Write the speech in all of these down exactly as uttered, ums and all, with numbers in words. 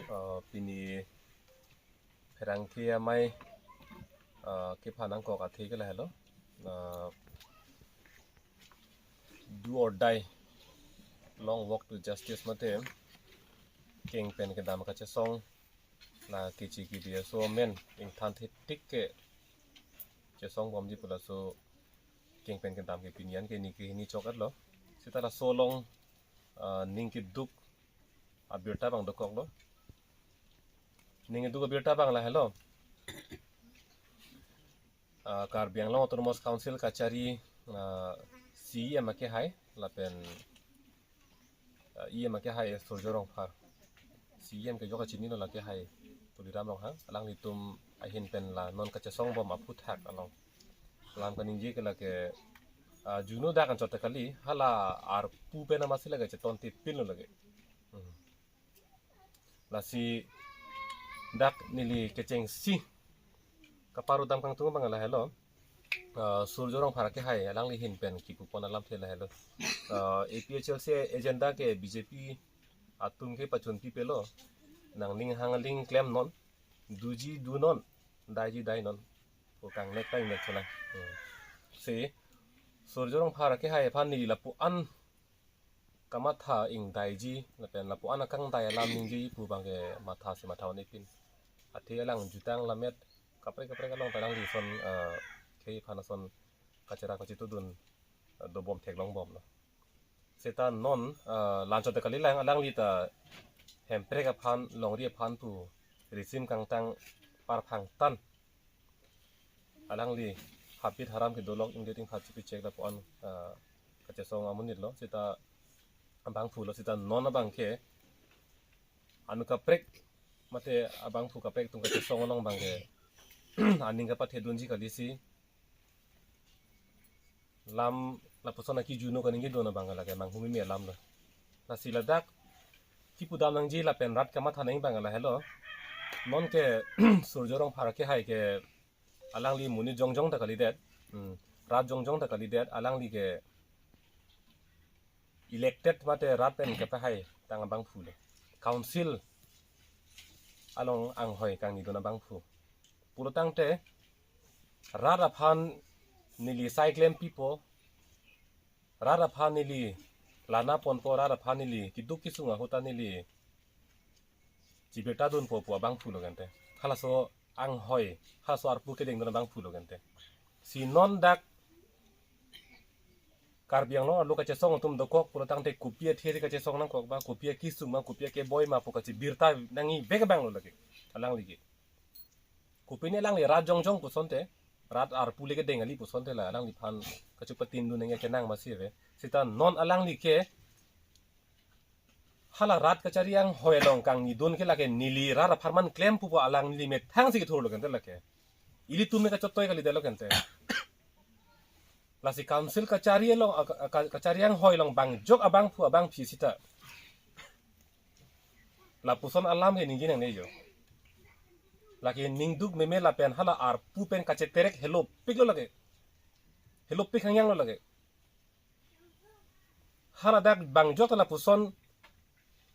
Uh, pini pherangke amei, uh, kephan nangkok athe ke lahelo. Uh, do or die, long walk to justice mate, keng pen kedam kachesong, la kechi kidi aso amen ingthan thetik ke chesong bomji pu laso keng pen kedam ke pini an ke neli ke hini chok-etlo. Seta laso along, ah, ning keduk abirta abang dokoklo. Ning keduk abirta abang lahelo. Ah, Karbi Anglong Autonomous Council kachari, ah, C E M akehai lapen, ah, E M akehai Surjya Rongphar. C E M ke jok kachinilo, la akehai Tuliram Ronghang. Alanglitum ahin pen la non kachesong bom aphuthak along lam kaningje ke lake, ah, juno dak anchot kali, hala arpu pen amatsi lake cheton tipinlo lake. Hmm. Lasi dak neli kechengsi kaparu dam kangtung abang lahelo. Ah, Surjya Rongphar akehai alangli ahin pen kipupon alamthe lahelo. Ah, A P H L C agenda ke B J P atum ke pachun pipelo. Nangning hang aling klemnon, doji donon, daiji dainon. Ko kangnek ta ingnek chonang. Hmm. Si Surjya Rongphar akehai aphan neli lapu-an kamatha ingdaiji, lapen lapu-an akangdai alam ningjeji pu abang ke matha si matha un-epin. Athe alang jutang lamet kaprek kaprek along ta alangli ason, eh, khei aphan ason kachera kachetudun, eh, dobom theklong bomlo. Seta non, eh, la anchot kali lang, alangli ta Hemprek aphan, longri aphan pu risim kangtang parphang tan. Alangli habit haram kedolok ingdet ingphat chipichek lapu-an, ah, kachesong amonitlo, seta abangphulo, seta non abang ke anu kaprek mate abangphu kaprek atum kachesong along abang ke aning kapathedunji kalisi, lam lapuson aki juno kaningje dun abang lake manghumeme alamlo. Lasi ladak kipudam nangji lapen rat kamatha nangji abang lahelo. Non ke Surjya Rongphar akehai ke alangli monit jongjong ta kalidet. Hmm. Rat jongjong ta kalidet, alangli ke elected mate rat pen kepahai tang abangphulo. Council along anghoi kangnidun abangphu. Pulotangte rat aphan neli sai klempipo, rat aphan neli lana ponpo, rat aphan neli keduk kesung ahut ta neli chibirta dunpo pu abangphulo kente. Halaso anghoi, halaso arpu kedengdun abangphulo kente. Si non dak Karbi Anglong arlo kachesong atum dokok pulotangte kopi athe kachesong nangkok ba, kopi akesung ma, kopi akeboi ma pu kachibirta nangji bek abanglo lake alangli ke. Kopine alangli rat jongjong pusonte, rat arpu le kedeng kali pusonte la alangliphan kachupatindun nangji kenang masi ave. Seta non alangli ke hala rat kachari anghoi along kangnidun ke lake neli rat apharman klem pupo, alangli methang si kethurlo kente lake. Ilitum me kachotoi kalidetlo kente. Lasi council kachari along, a, a, ka-, kachari anghoi along bangjok abangphu abangphi seta lapuson alam ke ningje nangne jo. Lake ningduk meme lapen hala arpu pen kacheterek helopiklo lake. Helopik hangyanglo lake. Haladak bangjok ta lapuson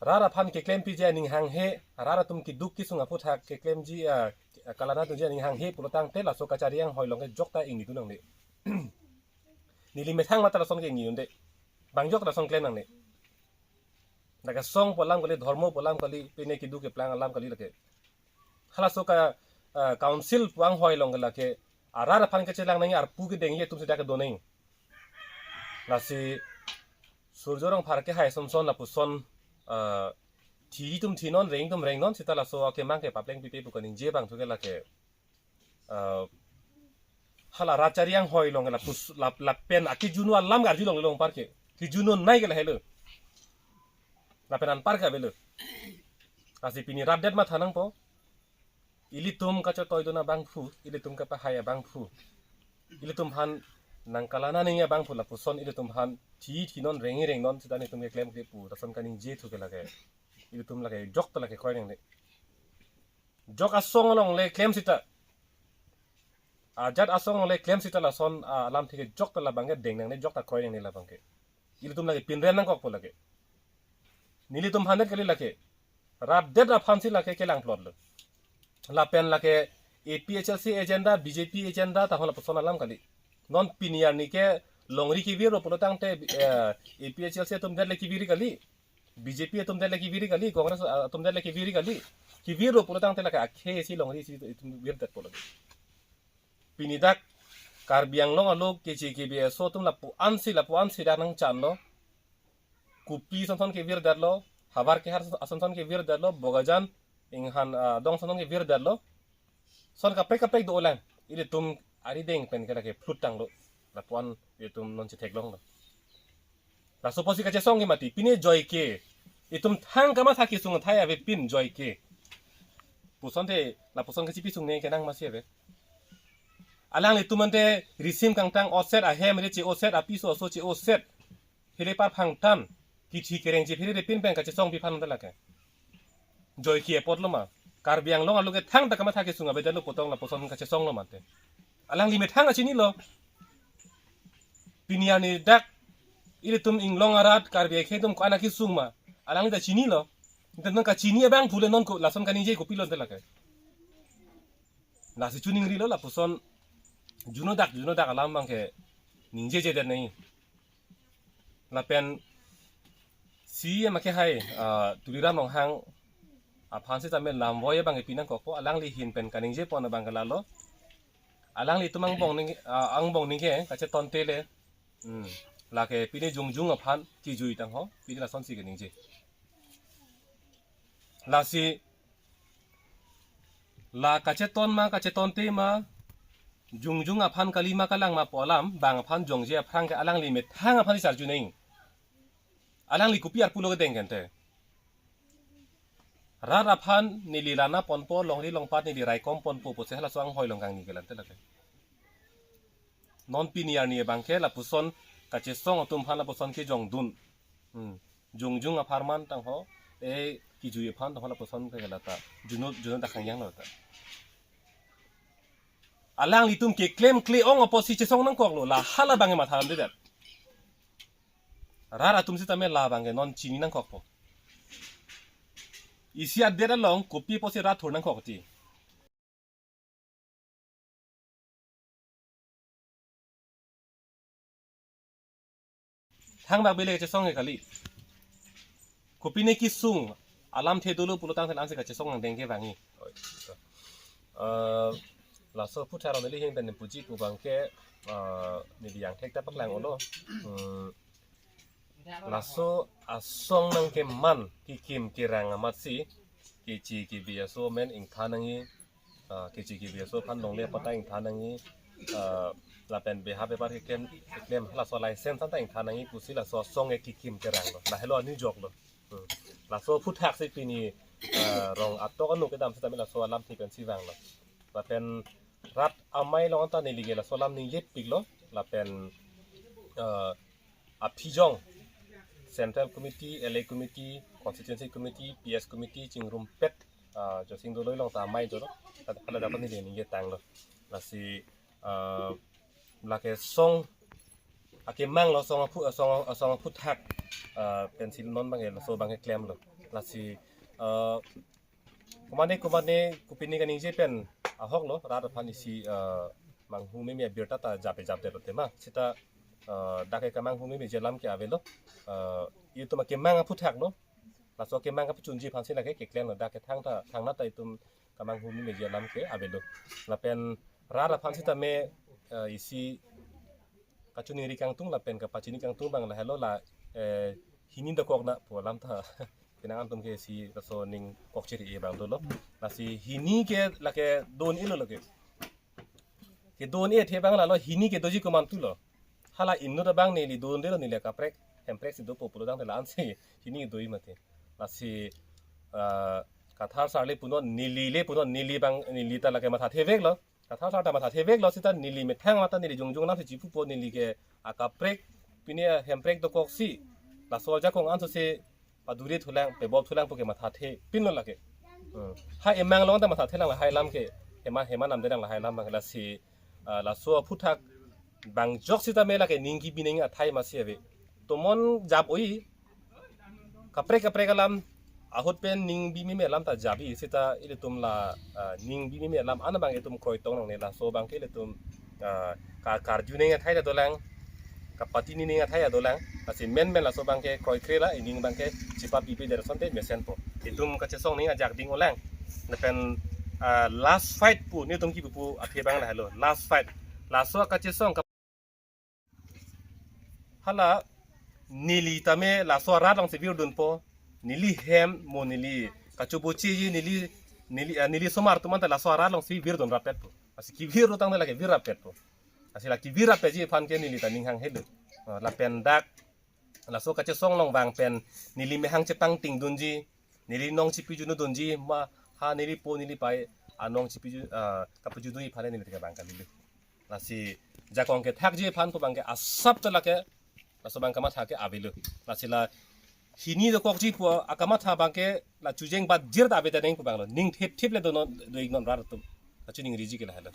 rat aphan keklempi ji aning hanghe, rat atum keduk kesung aphuthak keklemji, ah, kalana tunji aning hanghe pulotangte laso kachari anghoi along ke jokta ingnidun nangne. Neli methang mate lason ke ingnidunde. Bangjok lason klem nangne. Dak asong pu alam kali, dhormo pu alam kali, pine keduk keplang alam kali lake. Halaso ka, ah, council pu anghoi along ke lake, ah, rat aphan kachelang nangji arpu kedengji atum seta kedo nangji. Lasi Surjya Rongphar akehai ason son lapuson, ah, thi tum thinon, reng tum rengnon, seta laso akemang ke papleng pipe pu kaningje abang thu ke lake, ah, hala rat chari anghoi along ke lapus, lap, lapen akejunu alam garju longlong par ke. Kejunonei ke lahelo. Lapen anpar ke avelo. Lasi pini rat det matha nangpo. Ilitum kachotoidun abangphu, ilitum kapahai abangphu, ilitum aphan nangkalana nangji abangphu lapuson ilitum aphan thi thinon, reng rengnon seta nelitum keklem kri pu lason kaningje thu ke lake. Ilitum lake jokta lake kroi nangne. Jok asong along le klem seta, ajat asong along le klem seta lason, ah, alamthe ke jokta labang ke deng nangne, jokta kroi nangne labang ke. Ilitum lake pinrem nangkokpo lake. Nelitum aphan det kali lake. Rat det aphansi lake kelang plot lo. Lapen lake A P H L C agenda, B J P agenda tahon lapuson alam kali. Non pini arni ke longri kevir lo pulo tangte, eh, A P H L C atum det le kevir kali. B J P atum det le kevir kali, Congress, ah, atum det le kevir kali. Kevir lo pulo tangte lake akhei si longri si itum virdet pulo. Pini dak Karbi Anglong along kechi kebi aso atum lapu-ansi, lapu-ansi dak nangchanlo. Kopi sonson kevirdetlo, havar kehar asonson kevirdetlo, Bokajan inghan, ah, adong sonson kevirdetlo. Son kaprek kaprek dolang. Ilitum arideng pen ke lake phlut tanglo. Lapu-an ilitum non chetheklonglo. Laso apotsi kachesong ke mati. Pine joike. Itum thang kamatha kesung athai avepin joike. Puson te, lapuson kachipi sungne kenang masi ave. Alanglitum ante risim kangtang oset, ahem re che-oset, apiso aso che-oset. Hele parphang tan. Kithi kereng chephere repin pen kachesong pi aphan ta lake. Joike apotlo ma. Karbi Anglong along ke thangta kamatha kesung avedetlo pu tong lapuson kachesonglo mate. Alangli methang kachinilo. Pini arni dak ilitum inglong arat Karbi akhei atum ko-an akesung ma. Alangli ta chinilo. Ante non kachini abang pule non ko lason kaningje kopilo ante lake. Lasi chuningrilo lapuson juno dak, juno dak alam abang ke ningjejedet nai. Lapen C E M ake hai, ah, Tuliram Ronghang aphan sitame lamvoi abang ke pinangkokpo, alangli ahin pen kaningje pon abang ke lalo. Alanglitum angbong ning, ah, angbong ning ke kachetonte le. Hmm. Lake pine jongjung aphan kijui tangho, pine lasonsi kaningje. Lasi la kacheton ma, kachetonte ma, jongjung aphan kali ma kalang ma pu alam, bang aphan jongje aphrang ke alangli methang aphan si charju neng. Alangli kopi arpulo kedeng kente. Rat aphan neli lana ponpo, longri longpat neli raikom ponpo, pusi halaso anghoi long kangni ke lante lake. Non pini arni abang ke lapuson kachesong atum aphan lapuson kejongdun. Hmm. Jongjung apharman tangho, eh, kijui aphan tangho lapuson ke lata. Juno, juno dak kangjanglo ta. Alanglitum keklem kle-ong apotsi chesong nangkoklo, la hala abang ke matha damdedet. Rat atum sitame la abang ke non chini nangkokpo. Isi adet along kopi apotsi rat thur nangkok ti. Thangbak bile kachesong ke kali. Kopine kesung alamthe dolo pulo tangte ansi kachesong angdeng ke vangji. Eh, laso aphuthak neli ahin pen puji pu abang ke, eh, neli angthek ta paklang-olo. Hmm. Laso asong nangkeman kekim kerang amatsi kechi kebi aso amen ingthan nangji, ah, kechi kebi aso aphan longle apata ingthan nangji, ah, lapen beha bepar keklem, keklem halaso license anta ingthan nangji pusi laso asong ke kekim keranglo. Lahelo anijoklo. Hmm. Laso aphuthak si pini, ah, rong atok anu kedam sitame laso alamthe pensi vanglo. Lapen rat amei along anta neli ke laso alam ningjepiklo. Lapen, ah, aphijong Central Committee, L A Committee, Constituency Committee, P S Committee chingrumpet, ah, Josing Doloi along ta amei jolo. Hala dapat neli ningje tanglo. Lasi, ah, lake song akemanglo, song aphu, song, song aphuthak, ah, pensi non abang ke laso abang ke klemlo. Lasi, ah, komane komane kopine kaningje pen ahoklo, rat aphan isi, eh, manghu meme abirta ta jape japdetlo tema. Sita, eh, dak ke kamanghu memeji alam ke avelo. Eh, itum akemang aphuthaklo. Laso akemang kapachunji aphansi lake keklemlo, dak ke thangta, thangnat ta itum kamanghu memeji alam ke avelo. Lapen rat aphan sitame, eh, isi kachiningri kangtung lapen kapachini kangtung abang lahelo la, eh, hini dokok na pu alam ta. Penang atum ke isi laso ning kokchiri abang dolo. Lasi hini ke lake do-un-elo lake. Kedo-un-e athe abang lalo hini ke doji komantulo. Hala inut abang neli do-un-edetlo, neli kaprek, hemprek si dopo pulo tangte la-ansi hini doji mati. Lasi, ah, Kathar sar le punon, neli le punon, neli abang, neli ta lake mathatheveklo. Kathar sar ta mathatheveklo sita neli methang mata neli jongjong namsi chipupo, neli ke akaprek, pine hemprek dokoksi. Laso ajakong ansose paduri thulang, pebop thulang puke mathathepinlo lake. Hmm. Ha emang along ta mathathelang lahai alam ke. Hema, hema namdelang lahai alam abang lasi, ah, laso aphuthak bang jok sitame lake ning kebi nangji athai masi ave. Tomon jap oi. Kaprek kaprek alam Ahut pen ning bimi alam ta jabi seta ilitum la, ah, ning bimi alam an abang itum kroitong nangne, laso abangke ilitum, ah, ka karju ning athai ta dolang, kapatini ning athai ta dolang. Lasi menmen laso abangke kroikre la, ining abangke chepapipe der asonte mesenpo. Itum kachesong ning ajak ding-olang. Lapen, ah, last fight pu nelitum kipu pu aphi abang lahelo. Last fight. Laso kachesong ka- hala neli tame laso arat alongsi virdunpo. Neli hem mo neli kachobochiji, neli, neli, ah, neli somar atum anta laso arat alongsi virdun rapetpo. Lasi kevir tangte lake vir rapetpo. Lasi la kevir rapetji aphan ke neli ta ning hanghelo. Ah, lapen dak laso kachesong along vang pen neli mehang chepangtingdunji, neli nong chepijunudunji, ma ha neli po neli pai anong chepiju, ah, kapijunji aphan neli ta abang kalilo. Lasi jakong kethakji aphan pu abangke asap ta lake, laso abang kamatha ke avelo. Lasi la hini dokokji pu akamatha abangke la chojeng bat jir ta ave ta ning pu abanglo. Ning thipthip le donon, do-iknon rat atum. Kachiningriji ke lahelo.